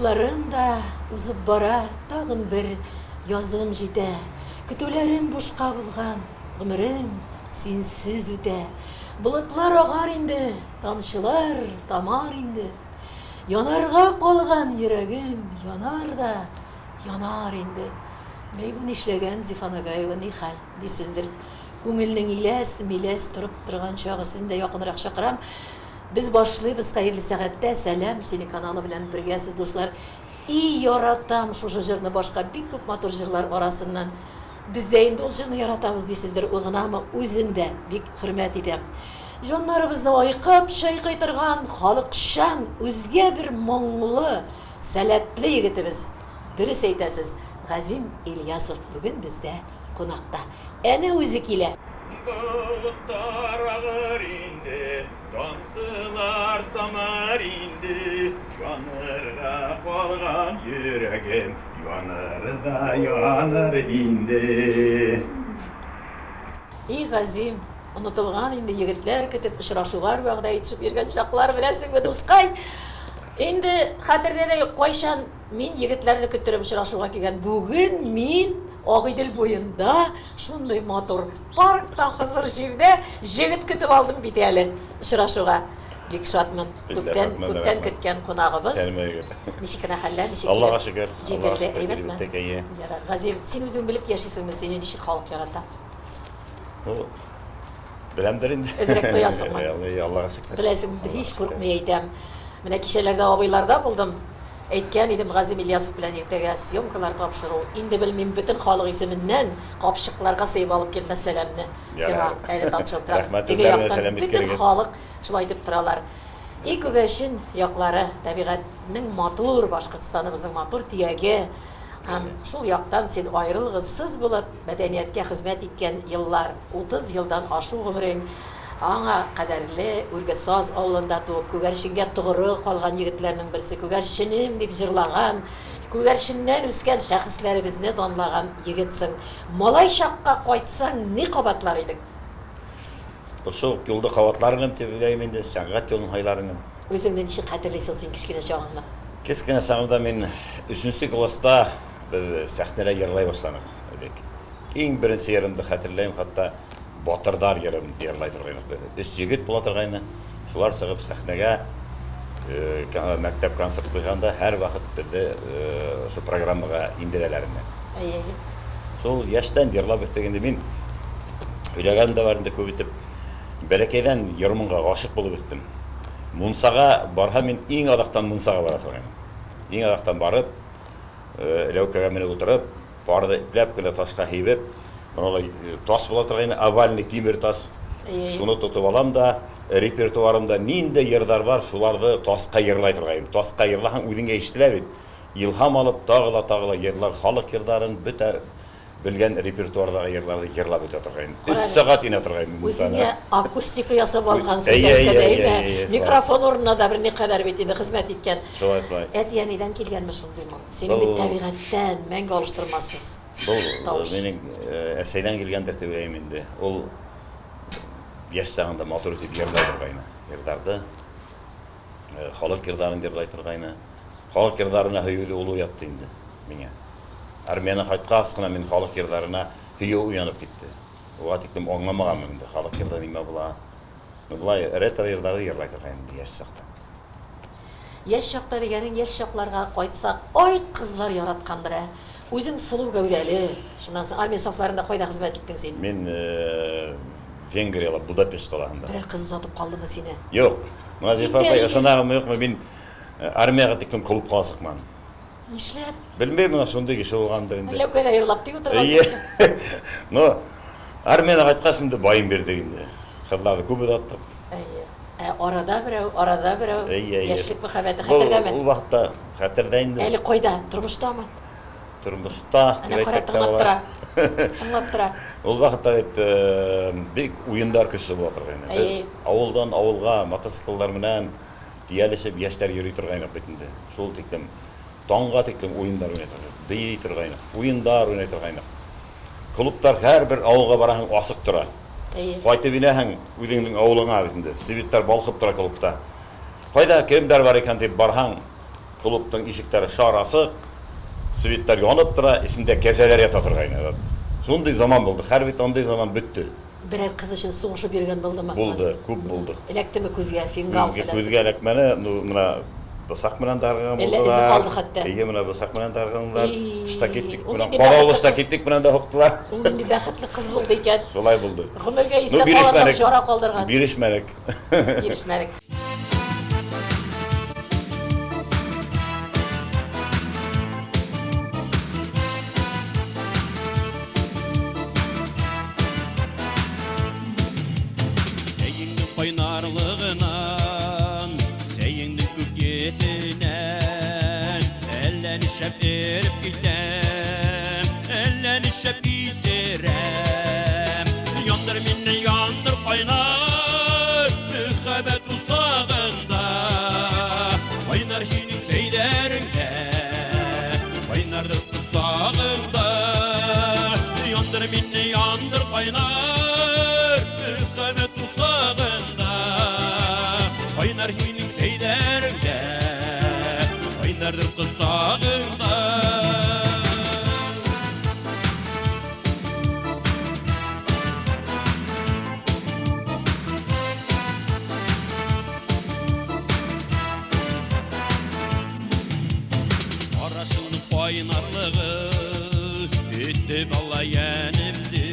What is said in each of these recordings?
Кышларым да узып бара, тагын бер язым җитә. Көтүләрем бушка булган, гомерем синсез үтә. Болытлар агар инде, тамчылар тамар инде. Янарга калган йөрәгем янар да янар инде. Бәй, бу нишләгән Зифа Нагаева, ни хәл, дисездер. Күңелнең иләс-миләс торып торган чагы, сезне дә якынрак чакырам. Без башлыйбыз хәерле сәгатьтә Сәлам телеканалы белән бергә сез дуслар. И яратам шушы җырны башка бик күп матур җырлар арасыннан. Без дә инде ул җырны яратабыз дисездер, ул гынамы, үзен дә бик хөрмәт итәм. Җаннарыбызны айкап чайкый торган халыкчан, үзгә бер моңлы, сәләтле егетебез. Дөрес әйтәсез, Газим Ильясов бүген бездә кунакта. Әнә үзе килә. Болытлар агыр инде, тамчылар тамар инде, Янырга калган йөрәгем, яныр да яныр инде. И Газим, онытылган инде егетләр көтеп, очрашулар вәгъдә итешеп йөргән чаклар, беләсеңме, дускай? Инде хәтердә дә юк, кайчан Мин егетләрне көттереп очрашуга килгән. Бүген мин Агыйдел буенда шундый матур паркта, хозур җирдә җегет көтеп алдым бит әле очрашуга. Бик шатмын. Күптән, күптән көткән кунагыбыз. Ничек кенә хәлләр, ничек Аллага шөкер. Җитәлде, әйбәтме? Ярар. Газим, син үзең белеп яшисеңме, сине ничек халык ярата? Ну, беләмдер инде. Әзрәк тоясыңмы? Аллага шөкер. Беләсең, һич куркмый әйтәм. Менә кичәләрдә абыйларда булдым. Әйткән идем, Газим Ильясов белән иртәгә съемкалар тапшыру. Инде белмим, бөтен халык исеменнән капчыкларга сыеп алып килмә сәламне сиңа әле тапшырып торам. Рәхмәт, Теге үзләренә яктан сәлам бөтен иткерегез. халык шулай итеп торалар. И Күгәрчен яклары, табигатьнең матур, Башкортстаныбызның матур төяге. Һәм шул яктан син аерылгысыз булып мәдәнияткә хезмәт иткән еллар, 30 елдан ашу гомерең, аңа кадәрле Үрге Саз авылында туып, Күгәрченгә тогры калган егетләрнең берсе, Күгәрченем дип җырлаган, Күгәрченнән үскән шәхесләребезне данлаган егетсең. Малай чакка кайтсаң, ни кабатлар идең? Шушы ук юлды кабатлар идем дип уйлыйм инде, сәнгать юлын һайлар идем. Үзеңне ничек хәтерлисең син кечкенә чагыңны? Кечкенә чагымда мин өченче класста без сәхнәдә җырлай башладык элек. Иң беренче җырымны хәтерләйм, хәтта Батырдар җырын җырлай торгайнык без. Өч егет була торгайны. Шулар чыгып сәхнәгә мәктәп концерт куйганда һәрвакыт безне шул программага индерәләр иде. Әйе, әйе. Шул яшьтән җырлап үстек инде. Мин һөйләгәнем дә бар инде күп итеп. Бәләкәйдән җыр-моңга гашыйк булып үстем. Мунчага барһам, мин иң азактан мунчага бара торган идем. Иң азактан барып, ләүкәгә менеп утырып, парны ипләп кенә ташка һибеп, моналай тас була торган иде, овальный тимер тас. Шуны тотып алам да, репертуарымда нинди йырдар бар, шуларны таска йырлай торган идем. Таска йырлаһаң, үзеңә ишетелә бит. Илһам алып, тагы да тагы да йырлар, халык йырдарын, бөтә Белгән репертуардагы җырларны җырлап үтә торган идем. Өч сәгать инә торган идем мунчада. Үзеңә акустика ясап алгансың, бәлки, әйме? Микрофон урынына да берникадәр бит инде хезмәт иткән. Шулай, шулай. Әти-әнидән килгәнме шундый моң? Синең бит табигатьтән, мәңге алыштырмассыз тавыш. Бу минем әсәйдән килгәндер дип уйлыйм инде. Ул яшь чагында матур итеп җырлай торгайны. Җырларды. Халык җырларын җырлай торгайны. Халык җырларына һөюде ул уятты инде миңа. Армиядән кайткач кына мин халык җырларына һөю уянып китте. Уга тиклем аңламаганмын инде, халык җырда нимә була. Ну, болай ретро җырларны җырлай торган инде яшь чакта. Яшь чакта дигәнең, яшь чакларга кайтсак, ай, кызлар яраткандыр, ә? Үзең сылу гәүдәле. Шуннан соң армия сафларында кайда хезмәт иттең син? Мин Венгрияда, Будапешт каласында. Берәр кыз озатып калдымы сине? Юк. Менә Зифа апай, ышанагызмы, юкмы, мин армиягә тиклем клубка асыкмадым. Нишләп? Белмим, менә шундый кеше булгандыр инде. Әллә кайда йырлап тик утыргансың. Әйе. Ну, армиядән кайткач инде баем бирдек инде. Кызларны күп озаттык. Әйе. Ә арада берәү, арада берәү. Әйе, әйе. Яшьлек мәхәббәте хәтердәме? Ул вакытта хәтердә инде. Әле кайда? Тормыштамы? Тормышта, дип әйтсәк тә була. Әнә кара, тыңлап тора. Тыңлап тора. Ул вакытта бит бик уеннар көчле була торган иде. Әйе. Авылдан авылга мотоцикллар белән Төялешеп яшьләр йөри торгайнык бит инде. Шул тиклем таңга тиклем уеннар уйный торгайнык, бии торгайнык, уеннар уйный торгайнык. Клублар һәрбер авылга бараһың асык тора. Әйе. Кайтып инәһең үзеңнең авылыңа бит инде. Светлар балкып тора клубта. Кайда кемдәр бар икән дип барһаң, Клубның ишекләре шар ачык, светлар янып тора, эчендә кәҗәләр ята торгайны. Вот. Шундый заман булды. Хәер бит андый заман бетте. Берәр кыз өчен сугышып йөргән булдымы? Булды, күп булды. Эләктеме күзгә, фингал Күзгә, белән? күзгә эләкмәне, ну, менә бысак белән дарыган Әллә эзе булдылар. калды хәтта? Әйе, менә бысак белән дарыганнар. И, Штакетник ул белән, нинди караулы бәхетле кыз. штакетник белән дә һуктылар. Ул нинди бәхетле кыз булды икән. Шулай булды. Гомергә Ну, истә калырлык бирешмәдек. чара калдырган. Бирешмәдек. Бирешмәдек. Сәйеңнең кайнарлыгыннан, сәйеңнең күк етеннән, әллә нишләп эреп китәм, әллә нишләп китерәм. Яндыр мине, яндыр кайнар, мәхәббәт усагында, кайнар һинең сәйләреңдә, кайнардыр усагында. Яндыр мине, яндыр кайнар, мәхәббәт усагында, кайнар һинең сәйләреңдә, кайнардыр кысагында. Карашыңның кайнарлыгы итте бала йәнемне.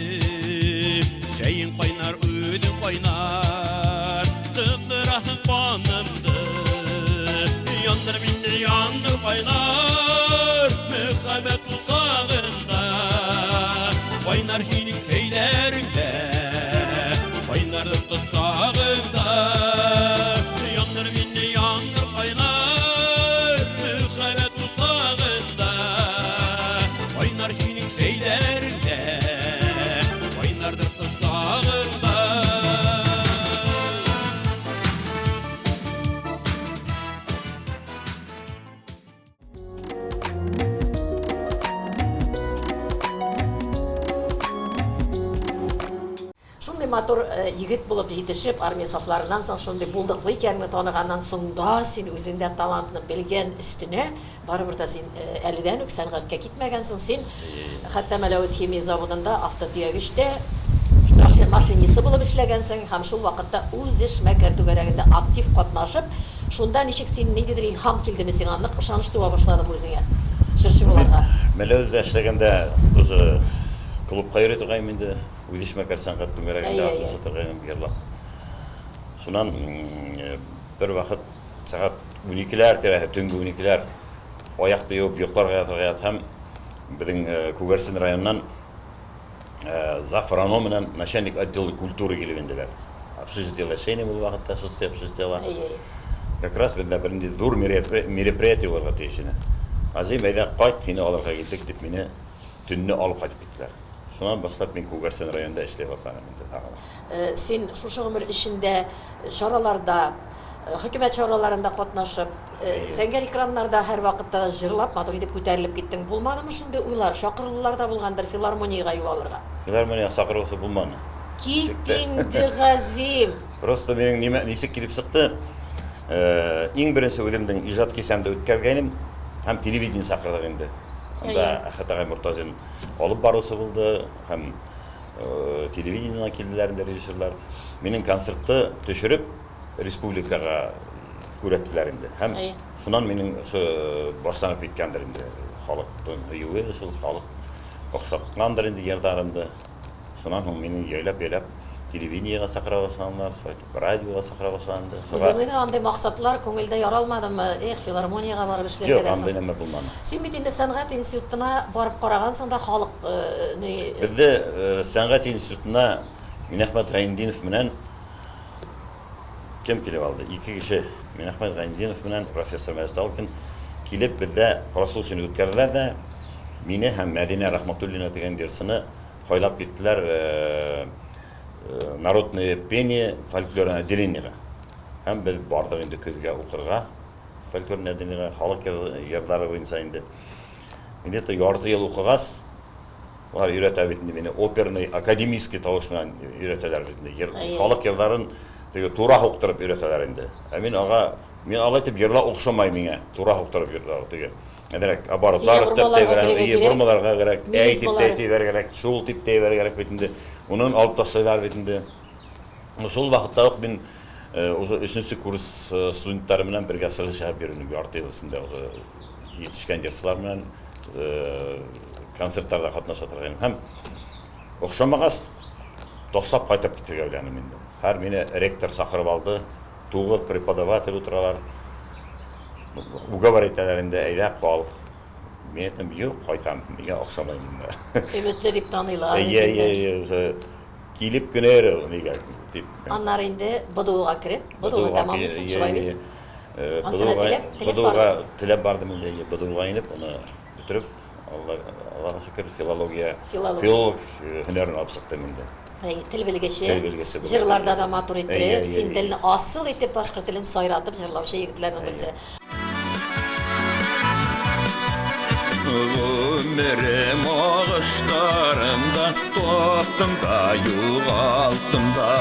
Чәең кайнар, үзең кайнар, кыздыраһың канымны. Яндыр мине, яндыр кайнар, мәхәббәт усагында, кайнар һинең сәйләреңдә, кайнардыр кысагында. Яндыр мине, яндыр кайнар, мәхәббәт усагында, кайнар һинең сәйләреңдә, кайнардыр кысагында. Шундый матур егет булып җитешеп, армия сафларыннан соң шундый булдыклы икәнеңне таныганнан соң да син үзеңдә талантны белгән өстенә, барыбер дә син әледән үк сәнгатькә китмәгәнсең. Син хәтта Мәләвез химия заводында автотөягечтә машинисы булып эшләгәнсең һәм шул вакытта үзешмәкәр түгәрәгендә актив катнашып, шунда ничек син ниндидер илһам килдеме сиңа, нык ышаныч туа башладымы үзеңә җырчы булырга? Мәләвездә эшләгәндә тоже клубка йөри торгайм инде. Үзешмәкәр сәнгать түгәрәгендә катнаша торгайм йырлап. Шуннан бер вакыт сәгать 12ләр тирәсе, төнге 12ләр аяк юып йокларга ятырга ятһам, безнең Күгәрсен районыннан зав РАНО белән начальник отдела культуры килеп инделәр. Общежитиелар эшләйм ул вакытта, шоссе общежитиелар. Как раз бездә бер нинди зур мероприятие булырга тиеш иде. Азим, әйдә кайт, сине алырга килдек дип мине төнне алып кайтып киттеләр. Шуннан башлап мин Күгәрсен районында эшли башладым инде тагын. Син шушы гомер эчендә чараларда, хөкүмәт чараларында катнашып, зәңгәр экраннарда һәрвакытта җырлап, матур итеп күтәрелеп киттең. Булмадымы шундый уйлар? Чакырулар да булгандыр филармониягә юл алырга. Филармониягә чакырулысы булмады. Кит инде, Газим! Просто минем нимә ничек килеп чыкты? Иң беренче үземнең иҗат кичәмдә үткәргәнем һәм телевидение чакырдык инде. Анда Әхәт агай Мортазин алып баручы булды һәм телевидениедән килделәр инде режиссерлар. Минем концертты төшереп республикага күрәттеләр инде. Һәм шуннан минем ошо башланып киткәндер инде халыктың һөюе, шул халык охшаткандыр инде йырдарымды. Шуннан һуң мине яйлап-яйлап телевидениегә чакыра башладылар, шулай итеп радиога чакыра башланды. Үзеңнең дә андый максатлар күңелдә яралмадымы? Эх, филармониягә барып эшләргә Юк, дә андый соң. нәмә булмады. Син бит инде сәнгать институтына барып карагансың да халык ни Бездә сәнгать институтына Минәхмәт Гайндинов белән кем килеп алды? Ике кеше. Минәхмәт Гайндинов белән профессор Мәҗит Алкин килеп бездә прослушивание үткәрделәр дә, мине һәм Мәдинә Рахматуллина дигән җырчыны һайлап киттеләр народное пение фольклорное отделениега. Һәм без бардык инде көзгә укырга фольклорное отделениега, халык йырлары буенча инде. Где-то ярты ел укыгач, алар өйрәтә бит инде мине оперный, академический тавыш белән өйрәтәләр бит инде. Халык йырларын теге тура һуктырып өйрәтәләр инде. Ә мин ага Мин алай итеп йырлау охшамай миңа. Тура ук торып йырлау теге. Әзрәк оборотлар Сиңа өстәп тә бормаларга җибәрәм. керергә Ие, кирәк. бормаларга кирәк. Әй дип тә Мелизмалар. әйтеп җибәрергә кирәк, шул дип тә җибәрергә кирәк бит инде. Унын алып ташлыйлар бит инде. Шул вакытта ук мин уже өченче курс студентлары белән бергә чыгыш ясап йөрдем. Ярты ел эчендә уже җитешкән җырчылар белән концертларда катнаша торган идем. Һәм охшамагач, ташлап кайтып китәргә уйладым инде. Һәр мине ректор чакырып алды. 9 преподаватель утыралар. Уговор итәләр инде, әйдә кал. Мин әйтәм, юк, кайтам, миңа охшамый монда. Өметле дип таныйлар бит Әйе, инде. әйе, әйе, килеп кенә йөри нигә дип. Аннары инде БДУга кереп, БДУны БДУга тәмамлыйсың, шулай бит? Ансына БДУга теләп, теләп БДУга бардың. теләп бардым инде, әйе, БДУга инеп, аны бетереп, Алла, Аллага шөкер, филология, Филолог. филолог һөнәрен алып чыктым инде. Әй, тел белгече, Тел белгече булып, җырларда әйе. да матур Әйе, иттереп, әйе, син әйе. телне асыл итеп башкорт телен сайратып җырлаучы егетләрнең берсе. Гомерем агышларында таптым да югалттым да.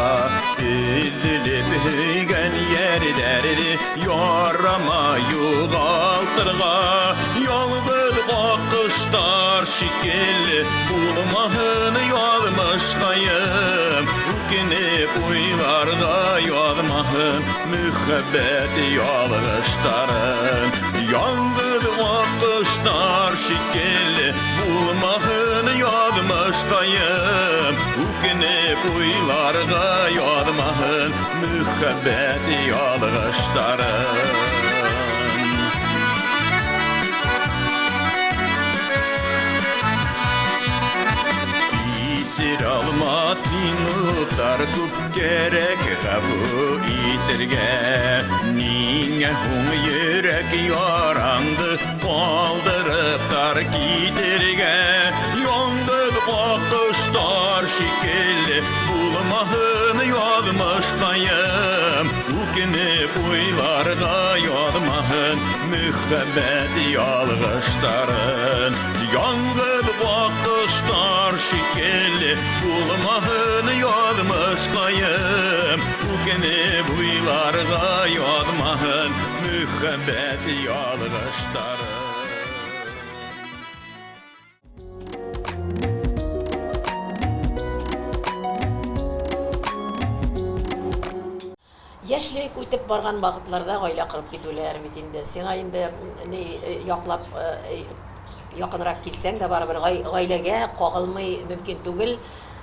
Өзелеп һөйгән ярләрне ярама югалтырга. Ялгыз акыштар шикелле булмаһын язмышкаем. Үкенеп уйларга язмаһын мөхәббәт ялгышларын. Ялгыз акыштар шикелле булмаһын язмышкаем. Үкенеп уйларга язмаһын мөхәббәт ялгышларын. Исер алмас минутлар күп кәрәк гафу итергә. Ниңә һуң йөрәк яраңды калдырып тар китергә. Яңгыр акыштар шикелле булмаһын язмышкаем. Үкенеп уйларга язмаһын мөхәббәт ялгышларын. Яңгыр акыштар шикелле булмаһын язмышкаем. Үкенеп уйларга язмаһын мөхәббәт ялгышларын. Яшьлек үтеп барган вакытларда гаилә корып китүләр бит инде. Сиңа инде ни яклап якынрак килсәң дә барыбер гаиләгә кагылмый мөмкин түгел.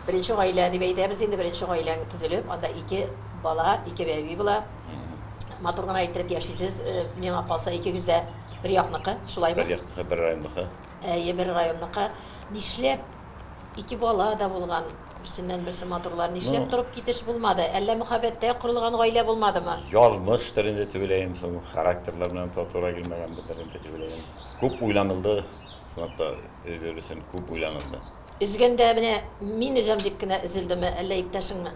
Беренче гаилә дип әйтәбез инде, беренче гаиләң төзелеп, анда 2 бала, 2 бәби була. Матур гына иттереп яшисез. Миңа калса икегез дә бер якныкы, шулаймы? Бер якныкы, бер районныкы. Әйе, бер районныкы. Нишләп 2 бала да булган, берсеннән берсе матурлар, нишләп торып китеш булмады? Әллә мөхәббәттә корылган гаилә булмадымы? Язмыштыр инде дип уйлыйм, соң характерлар белән туры килмәгәнбездер инде дип уйлыйм. Күп уйланылды, чынлап та өзер өчен күп уйланылды. Өзгәндә менә мин өзәм дип кенә өзелдеме, әллә иптәшеңме?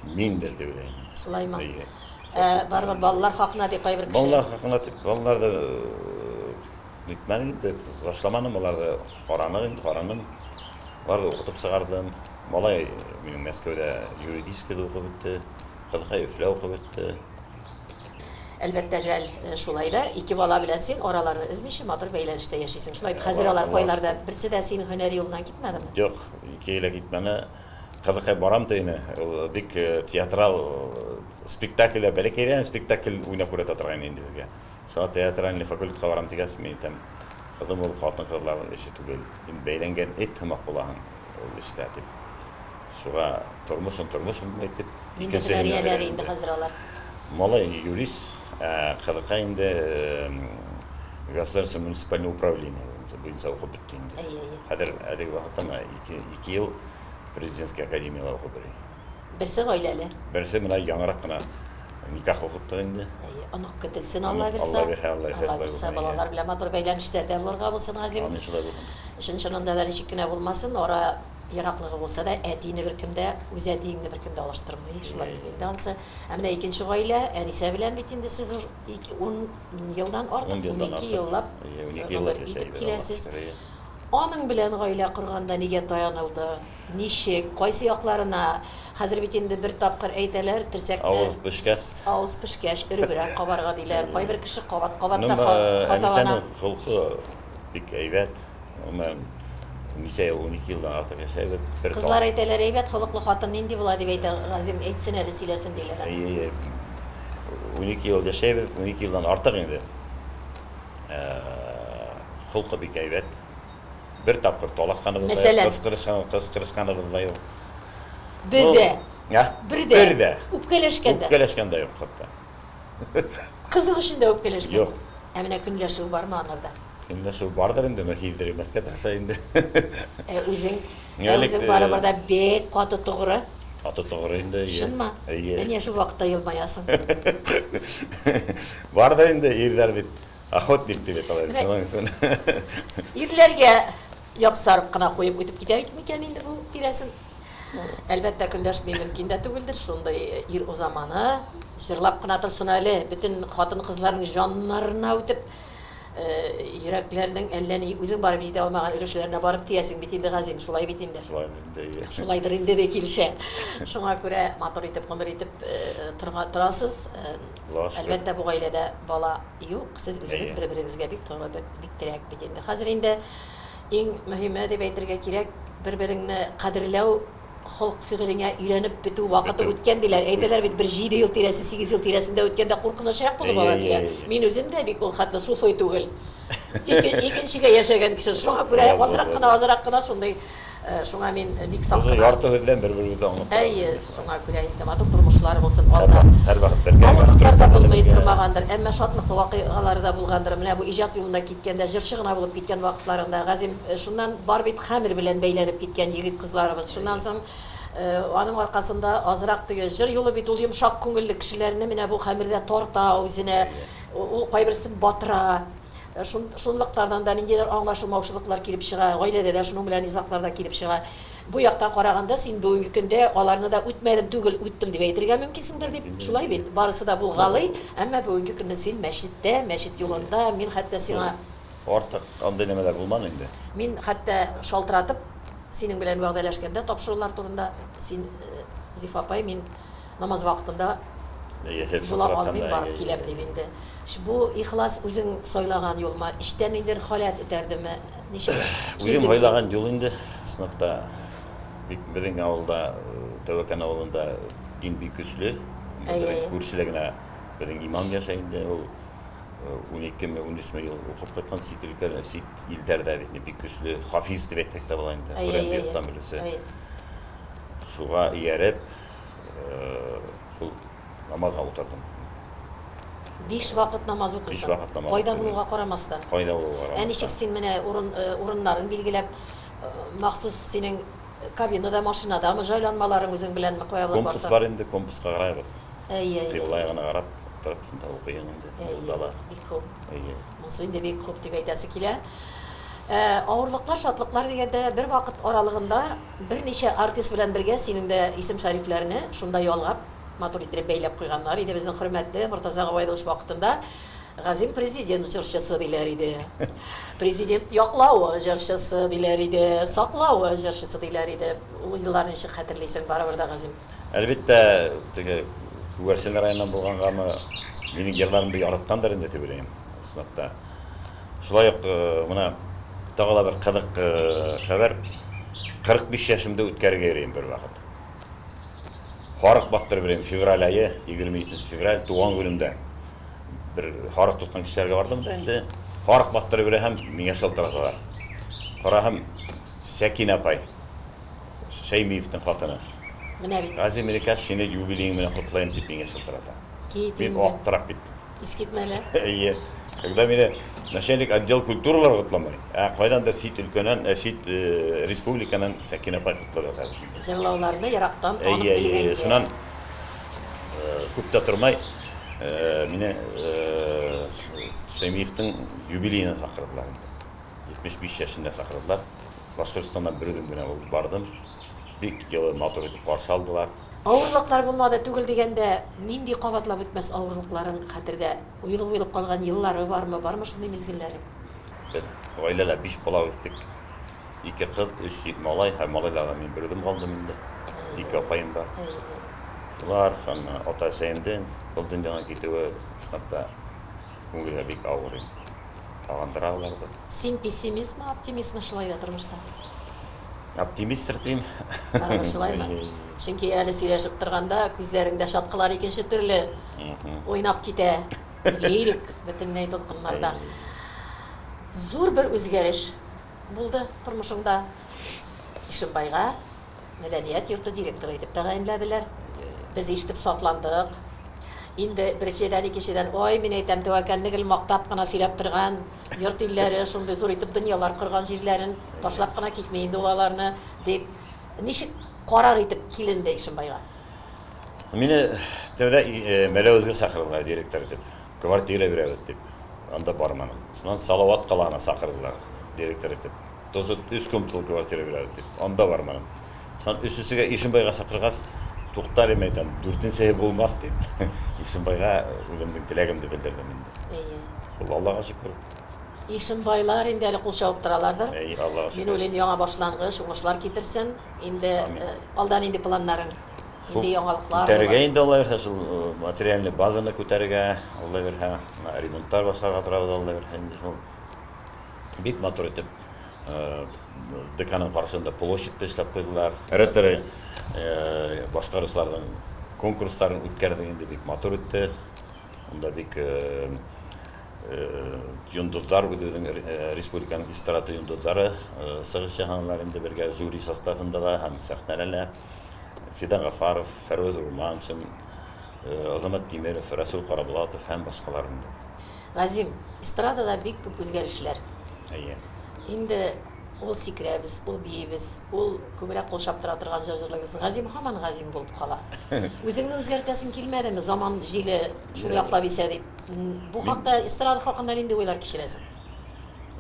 Миндер дип уйлыйм. Шулаймы? Әйе. Барыбер балалар хакына дип кайбер кеше. Балалар хакына дип, балалар да нитмәне инде, ташламадым аларны, каранык инде, караным. Аларны укытып чыгардым. Малай минем Мәскәүдә юридическийда укып бетте, кызыкай Өфлә укып бетте. Әлбәттә, жәл, шулай да 2 бала белән син араларны өзмичә матур бәйләнештә яшисең. Шулай бит, хәзер алар кайларда, берсе дә синең һөнәр юлыннан китмәдеме? Юк, ике ел китмәне. Кызыкай барам дигәне, ул бик театрал спектакльдә, бәләкәйдән спектакль уйнап күрсәтә торган инде безгә. Шуңа театральный факультетка барам дигәч, мин әйтәм, кызым, ул хатын-кызларның эше түгел. Син бәйләнгән эт һымак булаһың ул эштә дип. Шуңа тормышын тормышын әйтеп, Нинди икенче һөнәр һөнәр ияләре инде. инде хәзер алар? Малай юрист, кызыкай инде государственное муниципальное управление буенча укып бетте инде. Әйе, әйе. Хәзер әлеге вакытта менә 2 ел президентский академияда укып йөри. Берсе гаиләле. Берсе менә яңарак кына никах укыттык инде. Әйе, онык көтелсен, Алла Онык, бирсә. Алла бирһә, Алла бирһә, Алла шулай бирсә, булсын, әйе. балалар белән матур бәйләнешләрдә булырга булсын, Газим. Амин, шулай булсын. Чын чынында да ничек кенә булмасын, ара ераклыгы булса да, әтине беркем дә, үз әтиеңне беркем дә алыштырмый, шулай бит инде ансы. Ә менә икенче гаилә, Әнисә белән бит инде сез уж 10 елдан артык, Ун елдан 12 артык. еллап Әйе, 12 еллап гомер яшәйбез, итеп Аллаһ киләсез. шөкер, әйе. Аның белән гаилә корганда нигә таянылды? Ничек? Кайсы якларына? Хәзер бит инде бер тапкыр әйтәләр, терсәкне Авыз пешкәч. Авыз пешкәч, өребрәк кабарга диләр. Кайбер кеше кабат-кабат Ну, та хаталана. Әнисәнең холкы бик әйбәт. Гомумән, ничә ел, 12 елдан артык яшәйбез. Бер Кызлар әйтәләр, әйбәт холыклы хатын нинди була дип әйтә, Газим, әйтсен әле, сөйләсен диләр. Әйе, әйе. 12 ел яшәйбез, 12 елдан артык инде. Холкы бик әйбәт. Бер тапкыр талашканыбыз да юк, Мәсәлән? кычкырышканыбыз да юк. Бер дә. Ә? Бер дә. Бер дә. Үпкәләшкән дә. Үпкәләшкән дә юк хәтта. Кызык өчен дә үпкәләшкән. Юк. Ә менә көнләшү бармы анарда? Көнләшү бардыр инде, но сиздермәскә тырыша инде. Ә үзең, ә үзең барыбер дә бик каты тугры. Каты тугры инде, әйе. Чынмы? Әйе. Ә нигә шул вакытта елмаясың? Бардыр инде, ирләр бит охотник дип әйтә алар. Ирләргә япсарып кына куеп үтеп китә бит микән инде бу тирәсен? Әлбәттә, көнләшми мөмкин дә түгелдер, шундый ир узаманы. Җырлап кына торсын әле, бөтен хатын-кызларның җаннарына үтеп, йөрәкләрнең әллә ни үзең барып җитә алмаган өлешләренә барып тиясең бит инде, Газим, шулай бит инде. Шулай инде. Шулайдыр инде ди килешә. Шуңа күрә матур итеп гомер итеп торасыз. Әлбәттә, бу гаиләдә бала юк. Сез үзегез бер-берегезгә бик тугры, бик терәк бит инде. Хәзер инде иң мөһиме дип әйтергә кирәк, бер-береңне кадерләү, холык-фигылеңә өйрәнеп бетү вакыты үткән диләр. Әйтәләр бит, бер 7 ел тирәсе, 8 ел тирәсендә үткәндә куркынычрак булып ала диләр. Мин үзем дә бик ул хәтле суфый түгел. Икенчегә яшәгән кеше. Шуңа күрә азрак кына, азрак кына шундый, шуңа мин бик сак кына. Ярты һүздән бер-беребезне аңлап торабыз. Әйе, шуңа күрә инде матур тормышлар булсын алда. Һәрвакыт бергә. Авырлыклар да булмый тормагандыр, әмма шатлыклы вакыйгалары да булгандыр. Менә бу иҗат юлында киткәндә, җырчы гына булып киткән вакытларында, Газим, шуннан бар бит хәмер белән бәйләнеп киткән егет-кызларыбыз. Шуннан соң аның аркасында азрак теге җыр юлы бит ул йомшак күңелле кешеләрне менә бу хәмердә тарта үзенә, ул кайберсен батыра. Шунлыктардан да ниндидер аңлашылмаучылыклар килеп чыга, гаиләдә дә шуның белән низаглар да килеп чыга. Бу яктан караганда, син бүгенге көндә аларны да үтмәдем түгел, үттем дип әйтергә мөмкинсеңдер дип, шулай бит, барысы да булгалый, әмма бүгенге көнне син мәчеттә, мәчет юлында, мин хәтта сиңа... Артык андый нәмәләр булмады инде. Мин хәтта шалтыратып, синең белән вәгъдәләшкәндә тапшырулар турында, син, Зифа апай, мин намаз вакытында була алмыйм, барып киләм дип инде. Бу ихлас үзең сайлаган юлмы? Эчтән ниндидер халәт этәрдеме? Ничек? Үзем сайлаган юл инде. Чынлап та, бик безнең авылда, Тәвәкән авылында дин бик көчле. Безнең күршедә генә безнең имам яшәй инде. Ул 12-ме, 13-ме ел укып кайткан чит өлкә, чит илләрдә бит бик көчле хафиз дип әйтсәк тә була инде. Коръәнне яттан белүче. Шуга ияреп, шул намазга утырдым. 5 вакыт намаз укыйсың. 5 вакыт намаз. Кайда булуга карамастан. Кайда булуга карамастан. Ә ничек син менә урын урыннарын билгеләп, махсус синең кабинада, машинадамы җайланмаларың үзең беләнме кая булып барсаң? Компас бар инде, компаска карайбыз. Әйе, әйе. Кыйбла ягына карап, утырып шунда укыйм инде. Юлда да. Бик хуп. Әйе. Монысы инде бик хуп дип әйтәсе килә. Авырлыклар, шатлыклар дигәндә, бер вакыт аралыгында берничә артист белән бергә синең дә исем-шәрифләрне шунда ялгап, матур иттереп бәйләп куйганнар иде. Безнең хөрмәтле Мортаза Гобәйдуллович вакытында Газим президент җырчысы диләр иде. Президент яклавы җырчысы диләр иде, саклавы җырчысы диләр иде. Ул елларны ничек хәтерлисең барыбер дә, Газим? Әлбәттә, теге Күгәрчен районыннан булгангамы, минем җырларымны яраткандыр инде дип уйлыйм, чынлап та. Шулай ук менә тагы да бер кызык хәбәр. 45 яшемдә үткәрергә йөрим бер вакыт. Харык бастырып йөрим, февраль ае, 23 февраль, туган көнемдә. Бер харык тоткан кешеләргә бардым да инде. Харык бастырып йөрә һәм миңа шалтыраталар. Кара һәм Сәкинә апай, Шәймиевнең хатыны. Менә бит. Гази Мирикаш, сине юбилеең белән котлыйм, дип миңа шалтырата. Кит Мин инде. аптырап киттем. Искитмәле. Әйе. Когда мине начальник отдел культуралар котламый, ә кайдандыр чит өлкәннән, чит республиканнан Сәкинә апай котлап ята бит инде. Җырлауларны ерактан танып Әйе, әйе, белгәнгә. шуннан күп тә тормай, мине Шәймиевнең юбилеена чакырдылар инде. 75 яшендә чакырдылар. Башкортстаннан бер үзем генә булып бардым. Бик җылы, матур итеп каршы алдылар. Авырлыклар булмады түгел дигәндә, нинди кабатлап үтмәс авырлыкларың хәтердә уелып-уелып калган еллары бармы, бармы шундый мизгелләрең? Без гаиләдә 5 бала үстек. Ике кыз, өч малай, һәм малайлардан мин бер үзем калдым инде. Ике апаем бар. Шулар, шуннан ата-әсәемдән был дөньядан китүе, чынлап та, күңелгә бик авыр инде. Сагындыра алар да. Син пессимистмы, оптимистмы шулай да тормышта? Оптимисттыр дим. Барыбер шулаймы? Чөнки әле сөйләшеп торганда күзләреңдә чаткылар икенче төрле уйнап китә. Лирик бөтенләй дулкыннарда. Зур бер үзгәреш булды тормышыңда. Ишембайга мәдәният йорты директоры итеп тәгаенләделәр. Без ишетеп шатландык. Инде беренчедән, икенчедән, ой, мин әйтәм, тәвәккәлне гел мактап кына сөйләп торган йорт илләре, шундый зур итеп дөньялар корган җирләрен ташлап кына китми инде ул аларны, дип. Ничек карар итеп киленде Ишембайга? Мине тәүдә Мәләвезгә чакырдылар директор итеп. Квартира бирәбез дип. Анда бармадым. Шуннан Салават каланы чакырдылар директор итеп. Тоже өч комнатлы квартира бирәбез дип. Анда бармадым. Шуннан өченчегә Ишембайга чакыргач, туктар им әйтәм, дүртенчеһе булмас дип. Ишембайга үземнең теләгемне белдердем инде. Әйе. Шул Аллага шөкер. Ишембайлар инде әле кул чабып торалардыр. Әйе, Аллага шөкер. Мин уйлыйм, яңа башлангыч, уңышлар китерсен. Инде Амин. Алда нинди планнарың? Шул Нинди яңалыклар күтәрергә булыр? инде Алла бирсә, шул материальный базаны күтәрергә, Алла бирсә, ремонтлар башларга торабыз, Алла бирсә, инде шул. Бик матур итеп ДКның каршында площадьта эшләп куйдылар. Ретро башкаручыларның конкурсларын үткәрдек инде, бик матур үтте. Монда бик йондызлар, үзебезнең республиканың эстрада йондызлары чыгыш ясадылар инде бергә жюри составында да һәм сәхнәдә дә. Фидан Гафаров, Фәрваз Урманшин, Азамат Тимеров, Расул Карабулатов һәм башкалар инде. Газим, эстрадада бик күп үзгәрешләр. Әйе. Инде ул сикерәбез, ул биибез, ул күбрәк кул чаптыра торган җыр җырлыйбыз. Газим һаман Газим булып кала. Үзеңне үзгәртәсең килмәдеме, заман җиле шул яклап исә дип? Бу хакта, эстрада хакында нинди уйлар кичерәсең?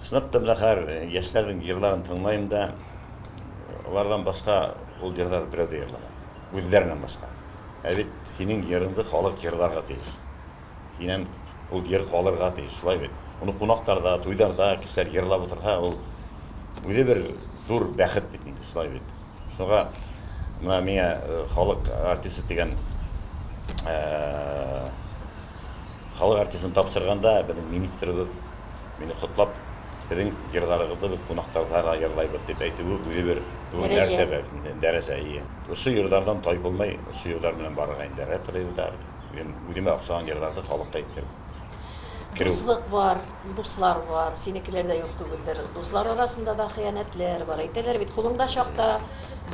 Чынлап та менә хәзер яшьләрнең җырларын тыңлыйм да, алардан башка ул җырлар берәү дә җырламый. Үзләреннән башка. Ә бит синең җырыңды халык җырларга тиеш. Синнән ул җыр калырга тиеш, шулай бит. Моны кунакларда, туйларда кешеләр җырлап утырса, ул үзе бер зур бәхет бит инде, шулай бит. Шуңа менә миңа халык артисты дигән халык артистын тапшырганда безнең министрыбыз мине котлап, сезнең җырларыгызны без кунакларда да җырлайбыз дип әйтүе үзе бер зур мәртәбә, дәрәҗә, ие. Шушы җырлардан тайпылмый, шушы җырлар белән барырга инде, ретро җырлар. Үзем, үземә охшаган җырларны халыкка иткереп керү. Дуслык бар, дуслар бар, синекеләр дә юк түгелдер. Дуслар арасында да хыянәтләр бар. Әйтәләр бит, кулыңда чакта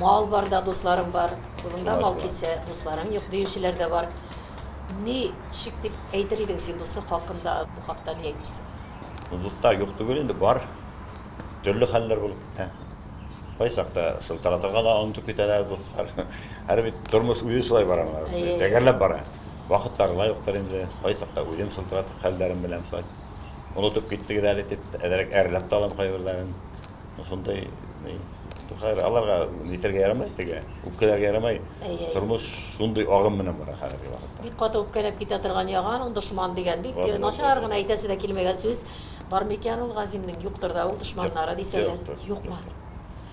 мал бар да дусларың бар, кулыңда мал китсә, дусларың юк диючеләр дә бар. Ничек дип әйтер идең син дуслык хакында, бу хакта ни әйтерсең? Дуслар юк түгел инде, бар. Төрле хәлләр булып китә. Кайчакта шылтыратырга да онытып китәләр дуслар. Әле бит тормыш үзе шулай бара менә. Тәгәрләп бара. Вакытлары да юктыр инде. Кайчакта үзем шылтыратып хәлләрен беләм шулай. Онытып киттегез әле дип, әзрәк әрләп тә алам кайберләрен. Шундай ни. Хәзер аларга нитәргә ярамый теге, үпкәләргә ярамый. Тормыш шундый агым белән бара хәзерге вакытта. Бик каты үпкәләп китә торган яган, ул дошман дигән бик начар гына әйтәсе дә килмәгән сүз. Бар микән ул Газимнең? Юктыр да ул дошманнары дисәләр. Юкмы?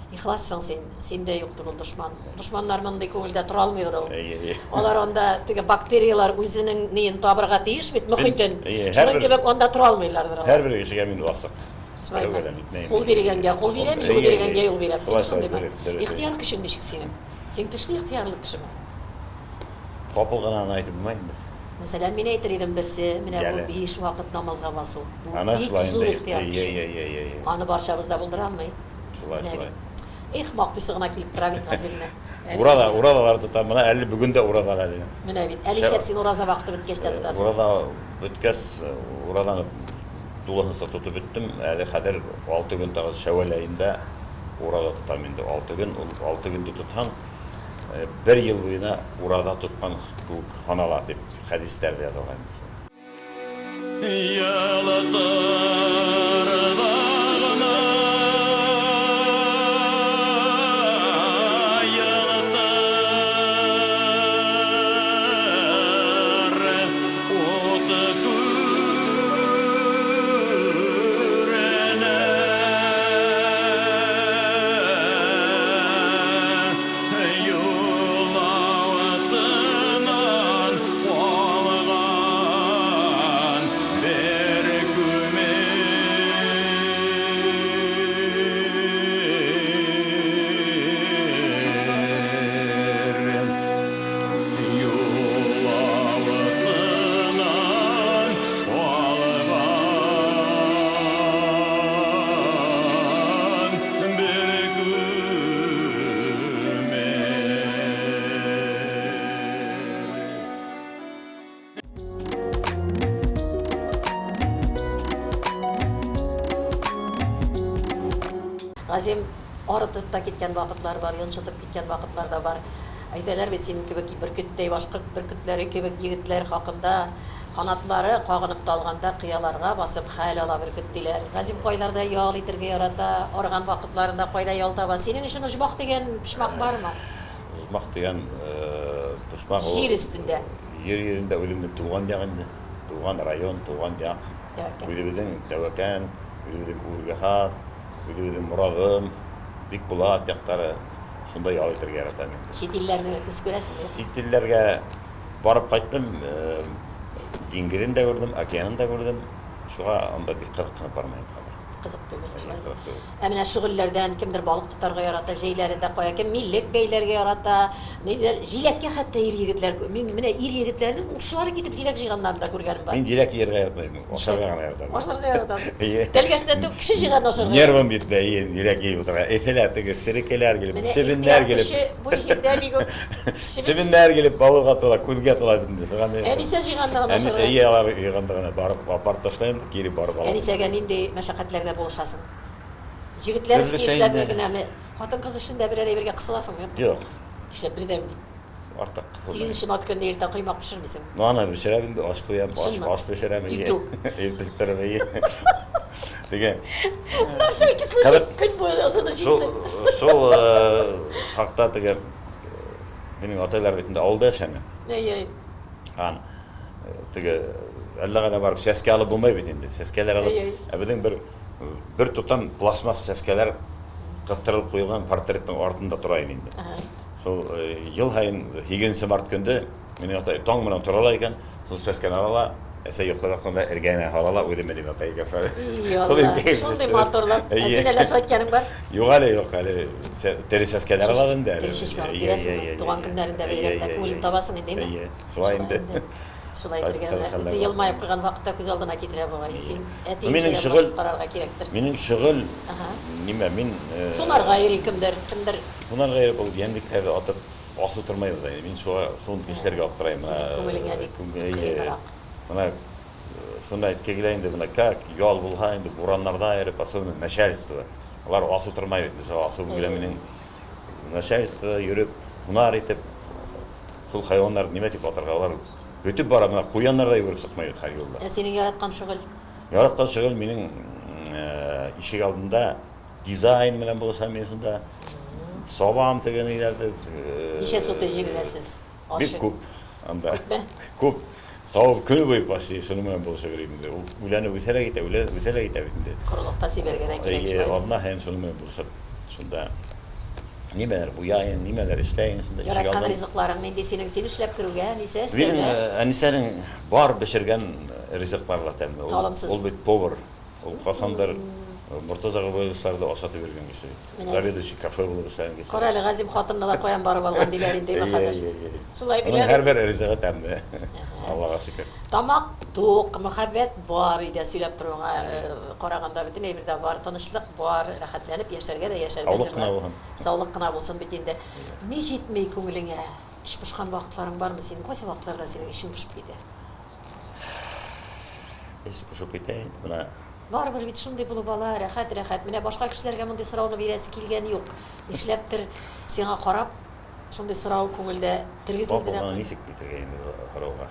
Ихлассың син, синдә юктыр ул дошман. Дошманнар мондый күңелдә тора алмыйдыр ул. Алар анда теге бактерияләр үзенең ниен табырга тиеш бит, мохитен. Шуның кебек анда тора алмыйлардыр алар. Һәрбер кешегә мин васык. Кул биргәнгә кул бирәм, юл биргәнгә юл бирәм. Син шундыймы? Ихтыяр көчең ничек синең? Син көчле ихтыярлы кешеме? Капыл гына аны әйтеп булмый инде. Мәсәлән, мин әйтер идем берсе, менә бу биш вакыт намазга басу. Бу бик зур ихтыяр көче. Аны барчабыз да булдыра алмый. Шулай, шулай. Эх, мактыйсы гына килеп тора бит Газилне. Урада, уразалар тотам. Менә әле бүген дә ураза әле. Менә бит. Әле нишләп син ураза вакыты беткәч тә тотасың? Ураза беткәч, уразаны тулысынча тотып беттем. Әле хәзер 6 көн тагы Шәвәл аенда ураза тотам инде. 6 көн, ул 6 көн тотсаң, бер ел буена ураза тоткан кебек санала дип хәдисләрдә язылган. Газим, арытып та киткән вакытлар бар, йончытып киткән вакытлар да бар. Әйтәләр бит, синең кебек бөркеттәй башкорт бөркетләре кебек егетләр хакында, канатлары кагынып талганда кыяларга басып хәл ала бөркет, диләр. Газим кайларда ял итергә ярата, арыган вакытларында кайда ял таба? Синең өчен оҗмах дигән почмак бармы? Оҗмах дигән почмак ул. Җир өстендә. Җир йөзендә үземнең туган як инде. Туган район, туган як. Тәвәкән. Үзебезнең Тәвәкән, үзебезнең Үргәхаз, үзебезнең Моразым, Бикбулат яклары. Шунда ял итәргә яратам инде. Чит илләрне үз күрәсеңме? Чит илләргә барып кайттым. Диңгезен дә күрдем, океанын да күрдем. Шуңа анда бик кызыксынып бармыйм хәзер. Кызык түгел, шулай. Кызык түгел. Ә менә шөгыльләрдән кемдер балык тотарга ярата, җәйләрендә кая кем миллек бәйләргә ярата, нидер җиләккә хәтта ир-егетләр, мин менә ир-егетләрнең ушлары китеп җиләк җыйганнарын да күргәнем бар. Мин җиләк җыярга яратмыйм, ашарга гына яратам. Ашарга яратасың. Әйе. Тәлгәштән түк кеше җыйганны ашарга. Нервым бит дә, әйе, җиләк җыеп утыра. Эҫеләр теге серекеләр килеп, Менә чебеннәр ихтыяр килеп. көче бу җирдә бик үк. Чебен Чебеннәр килеп авызга тула, күзгә тула бит инде. Шуңа мин. Әнисә җыйганда гына Әни, ашарга. әйе, алар җыйганда гына барып, апарып ташлыйм, кире барып алам. Әнисәгә нинди мәшәкатьләрдә булышасың? Җегетләр Төрлечә эшләрне инде. генәме? Хатын-кыз эшендә берәр әйбергә кысыласыңмы, юкмы? Юк. Нишләп бердәмени? Артык кысылмыйм. 8 март көнне иртән коймак пешермисең? Ну, аны пешерәм инде, аш куям, аш, Чынмы? аш пешерәм. әйе. Иртүк. Иртүк торып, әйе. Теге. На всякий случай, Кызык. көн буе озыны Шул, җитсен. шул хакта теге минем атайлар бит инде авылда яшәми. Әйе. Ан теге әллә кайда барып сәскә алып булмый бит инде. Сәскәләр алып, Әйе. ә безнең бер тотам пластмасс сәскәләр кыстырылып куелган портретның артында тора инде. Шул ел һайын 8 март көндә минем атай таң менән тора ала икән, шул сәскәне ала, әсә йоклап ятканда эргәенә һала ала, үзе минем атай икән. И Алла, шундый матурлык. Ә син әллә шулай әйткәнең бар? Юк әле, юк әле. Тере сәскәләр алады инде әле. Тере чәчкә алып бирәсеңме? Туган көннәрендә, бәйрәмдә күңелен табасың инде, әйме? Әйе, шулай инде. Шулай итергә менә үзе елмаеп куйган вакытта күз алдына китерә бугай. Син әтиең Минем белән шөгыль басып карарга кирәктер. Минем шөгыль нимә, мин Сунарга йөри кемдер, кемдер. Сунарга йөреп ул җәнлекләрне атып асып тормыйбыз инде. Мин шуңа шуны кешеләргә аптырыйм. Синең күңелеңә бик кыенрак. Менә шуны әйтке килә инде, менә как ял булһа инде бураннарда йөреп, особенно начальство. Алар асып тормый бит, шуңа асып килә минем начальство йөреп, һунар итеп, шул хайваннар нимә дип атарга, алар бөтеп бара, менә куяннар да йөгереп чыкмый бит һәр юлда. Ә синең яраткан шөгыль? Яраткан шөгыль минем ишек алдында дизайн белән булышам мин шунда. Сабам теге ниләрдә. Ничә сутый җигеләсез? Бик күп анда. Күпме? Күп. Савып көне буе почти шуның белән булышып йөрим инде. Ул үләне үсә дә китә, үлән үсә дә китә бит инде. Корылыкта сибәргә дә кирәк Әйе, шулай. атна һәм шуның белән булышып шунда нимәләр буяйын, нимәләр эшләйен шунда ишек Яраткан алдын. ризыкларың нинди синең? Син эшләп керүгә, Әнисә Минем өстәлгә. Әнисәнең бар пешергән ризыклар да тәмле. Ул, Талымсыз. ул бит повар. Ул касандыр Мортаза Гобәевларда ашатып йөргән кеше. Менә. Заведующий кафе булып эшләгән кеше. Кара әле, Газим хатынны да каян барып алган диләр инде, Әйе, хәзер. әйе, әйе. Шулай Аның диләр. һәрбер ризыгы тәмле. Аллага шөкер. Тамак тук, мәхәббәт бар өйдә сөйләп торуыңа караганда бөтен әйбер дә бар, тынычлык бар, рәхәтләнеп яшәргә дә яшәргә Саулык кына җырлар. булсын. Саулык кына булсын бит инде. Ни җитми күңелеңә? Эч пошкан вакытларың бармы синең? Кайсы вакытларда синең эчең пошып китә? Эч пошып китә инде менә. Барыбер бит шундый булып ала, рәхәт, рәхәт. Менә башка кешеләргә мондый сорауны бирәсе килгән юк. Нишләптер сиңа карап, шундый сорау күңелдә тергезелде дә. Бабаңа ничек китергә инде бу сорауга?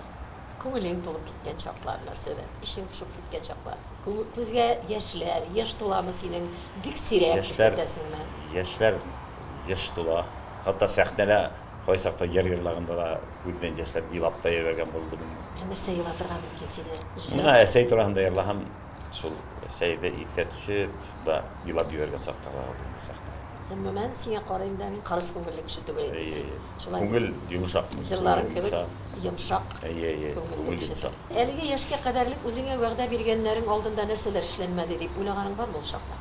Күңелең тулып киткән чаклар нәрсәдә? Эчең пошып киткән чаклар. Күзгә яшьләр, яшь туламы синең? Бик сирәк Яшьләр, күрсәтәсеңме? яшьләр яшь тула. Хәтта сәхнәдә кайсакта йыр йырлаганда да күздән яшьләр елап та җибәргән булды минем. Ә нәрсә елатырга мөмкин сине? Җыр. Менә әсәй турында йырлаган, шул әсәйдә искә төшеп, да елап җибәргән чаклар булды инде сәхнәдә. Гомумән, сиңа карыйм да, мин кырыс күңелле кеше түгел инде Әйе, син. әйе. Шулай. Күңел йомшак. Җырларың кебек Йомшак. йомшак. Әйе, әйе, Күңелле күңел кешесең. йомшак. Әлеге яшькә кадәрлек үзеңә вәгъдә биргәннәрең алдында нәрсәләр эшләнмәде дип уйлаганың бармы ул чакта?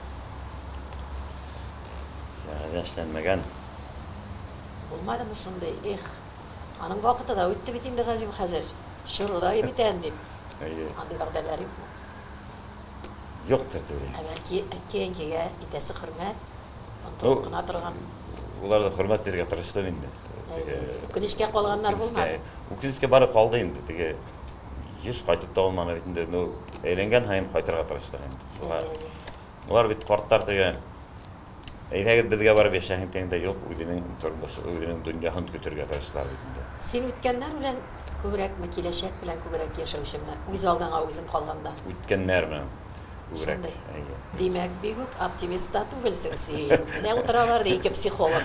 Вәгъдә эшләнмәгән. Булмадымы шундый? Эх, аның вакыты да үтте бит инде, Газим, хәзер. Чоры да бит дип. Әйе. Андый вәгъдәләр юкмы? Юктыр дип уйлыйм. Ә бәлки әткәй-әнкәйгә итәсе хөрмәт, онытылып кына торган. Уларга хөрмәт бирергә тырыштым инде. Теге Үкенечкә калганнар булмады. Үкенечкә барып калды инде. Теге еш кайтып та алмады бит инде. Ну, әйләнгән һайын кайтырга тырыштык инде. Шуңа Улар бит картлар теге Әйдәгез безгә барып яшәһен дигәндә юк, үзенең тормышы, үзенең дөньясын көтергә тырыштылар бит инде. Син үткәннәр белән күбрәкме, киләчәк белән күбрәк яшәүчеме? Үз алдыңа үзең калганда. Үткәннәр белән күбрәк. Шундый. Әйе. Димәк, бик үк оптимист та түгелсең син. Менә утыралар ди ике психолог.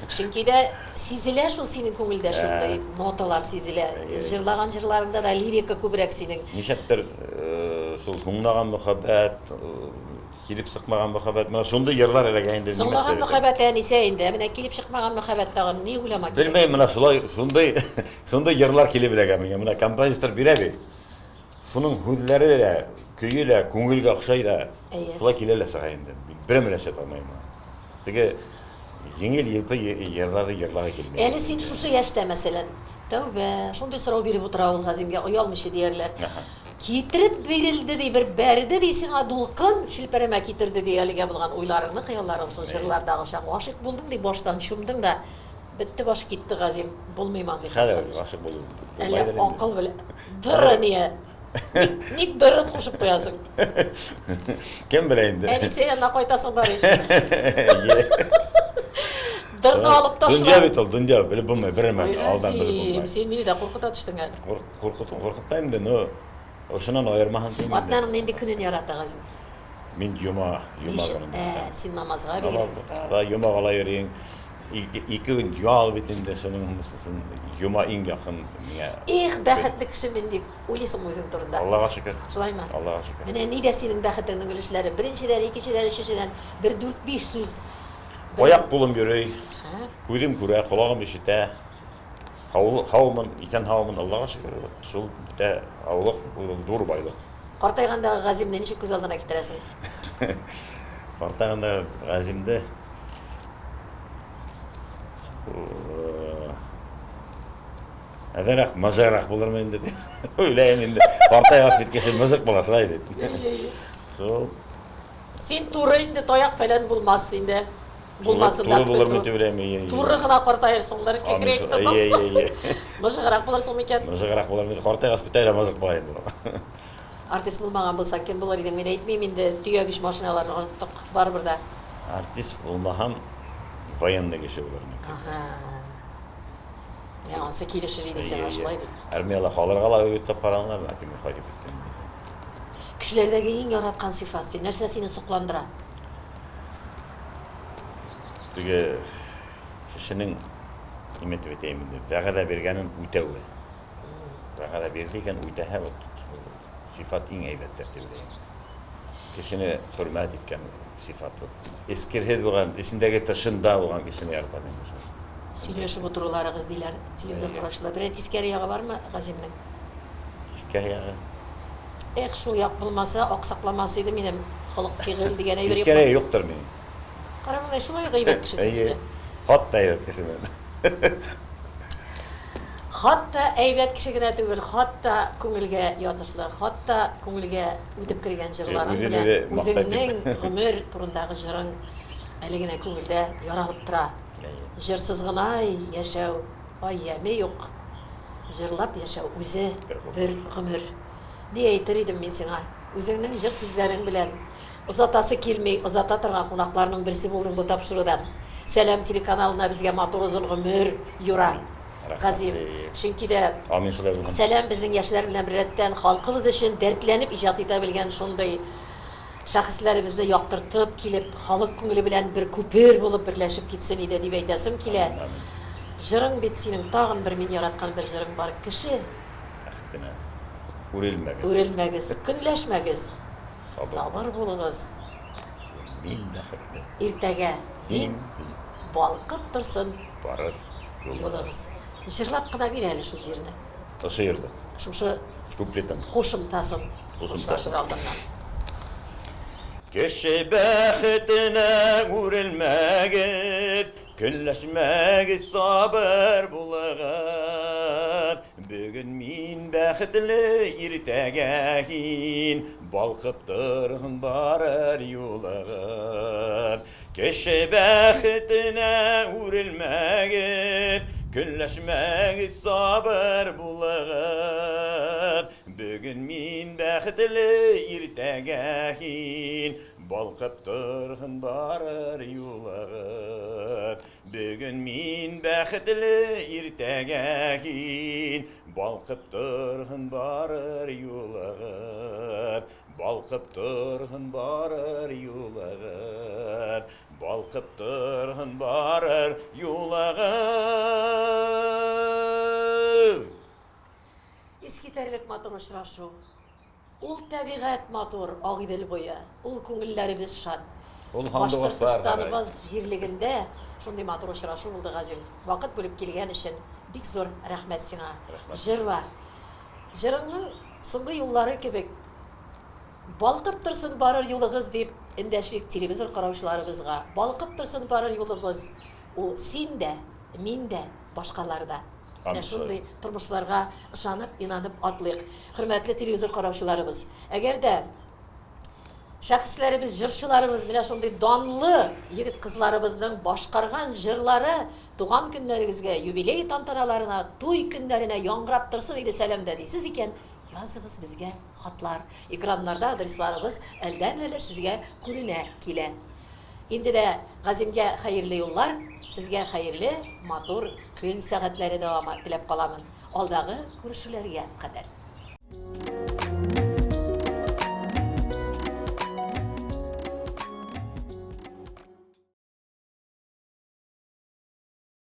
Чөнки дә сизелә шул синең күңелдә шундый ноталар сизелә. Җырлаган җырларыңда да лирика күбрәк синең. Нишләптер шул һуңнаган мөхәббәт, килеп чыкмаган мөхәббәт, менә шундый җырлар эләгә инде. Соңлаган мөхәббәт әнисә инде, ә менә килеп чыкмаган мөхәббәт тагын ни уйлама кирәк? Белмәйм, менә шулай шундый шундый җырлар килеп эләгә миңа. Менә композитор бирә бит. Шуның һүзләре дә, көе дә күңелгә охшай да. Шулай килә лә чыга инде. Мин берәм белән эшләтә алмыйм. Теге җиңел елпы җырларны җырлага килми. Әле син шушы яшьтә, мәсәлән, тәүбә, шундый сорау биреп утыра ул Газимгә, оялмыйча диярләр. Китереп бирелде ди, бер бәрде ди сиңа дулкын, челпәрәмә китерде ди әлегә булган уйларыңны, хыялларың шул җырлардагыча гашыйк булдың ди, баштан чумдың да, бетте баш китте Газим, булмый мондый хәл Хәзер хәзер. гашыйк булу Әллә булмайдыр инде. акыл белән. Дыры ние? Ник, ник дырын кушып куясың? Кем белә инде. Әнисе янына кайтасың бар ич. Әйе. Дырны алып ташла. Дөнья бит ул, дөнья, белеп булмый, бер Ой, алдан белеп Газим, булмый. син мине дә куркыта төштең әле. Куркыту, куркытма инде, но ошыннан аермаһын дим инде. Атнаның нинди көнен ярата Газим? Мин йома, йома көнен. Ә, син намазга бигрәк. Намазга да йомага ла йөрим. Ике көн ял бит инде, шуның өчен йома иң якын миңа. Их, бәхетле кеше мин дип уйлыйсыңмы үзең турында? Аллага шөкер. Шулаймы? Аллага шөкер. Менә нидә синең бәхетеңнең өлешләре? Беренчедән, икенчедән, өченчедән, бер дүрт, биш сүз. Аяк кулым йөри, күзем күрә, колагым ишетә. Һаумын, исән һаумын, Аллага шөкер. Шул бөтә һаулык, ул зур байлык. Картайгандагы Газимне ничек күз алдына китерәсең? Картайгандагы Газимне әзерәк мыжырак булырмын инде дип уйлыйм инде. Картайгач бит кеше мыжык була, шулай бит. Шул. Син туры инде, таяк фәлән булмас инде. Булмасын да. Туры булырмын дип уйлыйм. Ие, Туры гына картаерсыңдыр, кекрәеп тормассың. Мыжыграк булырсың микән? Мыжыграк булырмын. Картайгач бөтә мыжык була инде. Артист булмаган булсаң, кем булыр идең? Мин әйтмим инде, төягеч машиналарны оныттык барыбер дә. Артист булмаһам, военный кеше булыр идем. Ага. Менә ансы килешер иде сиңа, шулай бит. Армияла калырга ла үгетләп караганнар, ләкин мин кайтып киттем. Кешеләрдәге иң яраткан сыйфат син, нәрсә сине сокландыра? Теге кешенең, ниме дип әйтәем инде, вәгъдә биргәнен үтәве. Вәгъдә бирде икән, үтәһә, вот сыйфат иң әйбәттер дип уйлыйм. Кешене хөрмәт иткән сыйфат. Эскерһез булган, эчендәге тышында булган кешене яратам инде шул. Сөйләшеп утыруларыгыз диләр телевизор караучылар. Берәр тискәре ягы бармы Газимнең? Тискәре ягы? Эх, шул як булмаса, аксакламас иде минем холык фигыль дигән әйбер юкмы? Тискәре юктыр минем. Кара, мондай шулай ук әйбәт кеше син. Әйе. Хат та әйбәт кеше мин. Хат та әйбәт кеше генә түгел, хат та күңелгә ятышлы, хат та күңелгә үтеп кергән җырларың белән үзеңнең гомер турындагы җырың әле генә күңелдә яралып тора. Җырсыз гына яшәү, ай яме юк. Җырлап яшәү үзе бер гомер. Ни әйтер идем мин сиңа? Үзеңнең җыр сүзләрең белән озатасы килми, озата торган кунакларның берсе булдың бу тапшырудан. Сәлам телеканалына безгә матур озын гомер юра. Газим, чөнки дә Сәлам безнең яшьләр белән беррәттән халкыбыз өчен дәртләнеп иҗат итә белгән шундый шәхесләребезне яктыртып килеп, халык күңеле белән бер күпер булып берләшеп китсен иде дип әйтәсем килә. Җырың бит синең, тагын бер мин яраткан бер җырың бар. Кеше бәхетенә үрелмәгез. Үрелмәгез, көнләшмәгез. Сабыр булыгыз. Мин бәхетле. Иртәгә мин балкып торсын барыр юлыгыз. Җырлап кына бир әле шул җирне. Ошо җырды. Шушы куплетын. Кушымтасын. Хушлашыр алдыннан. Кеше бәхетенә үрелмәгез, көнләшмәгез, сабыр булыгыз. Бүген мин бәхетле, иртәгә һин балкып торган барыр юлыгыз. Кеше бәхетенә үрелмәгез, көнләшмәгез, сабыр булыгыз. Бүген мин бәхетле, иртәгә һин Балкып торһын барыр юлыгыз. Бүген мин бәхетле, иртәгә һин. Балкып торһын барыр юлыгыз. Балкып торһын барыр юлыгыз. Балкып торһын барыр юлыгыз. Искитәрлек матур очрашу. Ул табигать матур, Агыйдел буе, ул күңелләребез шат. Ул һандугачлар карай. Башкортстаныбыз җирлегендә шундый матур очрашу булды, Газим. Вакыт бүлеп килгән өчен бик зур рәхмәт сиңа. Рәхмәт. Җырла. Җырыңның соңгы юллары кебек, Балкып торсын барыр юлыгыз, дип эндәшик телевизор караучыларыбызга. Балкып торсын барыр юлыбыз. Ул син дә, мин дә, башкалар да. Менә шундый тормышларга ышанып, инанып атлыйк. Хөрмәтле телевизор караучыларыбыз, әгәр дә шәхесләребез, җырчыларыбыз менә шундый данлы егет-кызларыбызның башкарган җырлары туган көннәрегезгә, юбилей тантаналарына, туй көннәренә яңгырап торсын иде сәламдә дисез икән, языгыз безгә хатлар. Экраннарда адресларыбыз әлдән-әле сезгә күренә килә. Инде дә Газимгә хәерле юллар, сезгә хәерле, матур көн сәгатьләре дәвамы теләп каламын. Алдагы күрешүләргә кадәр.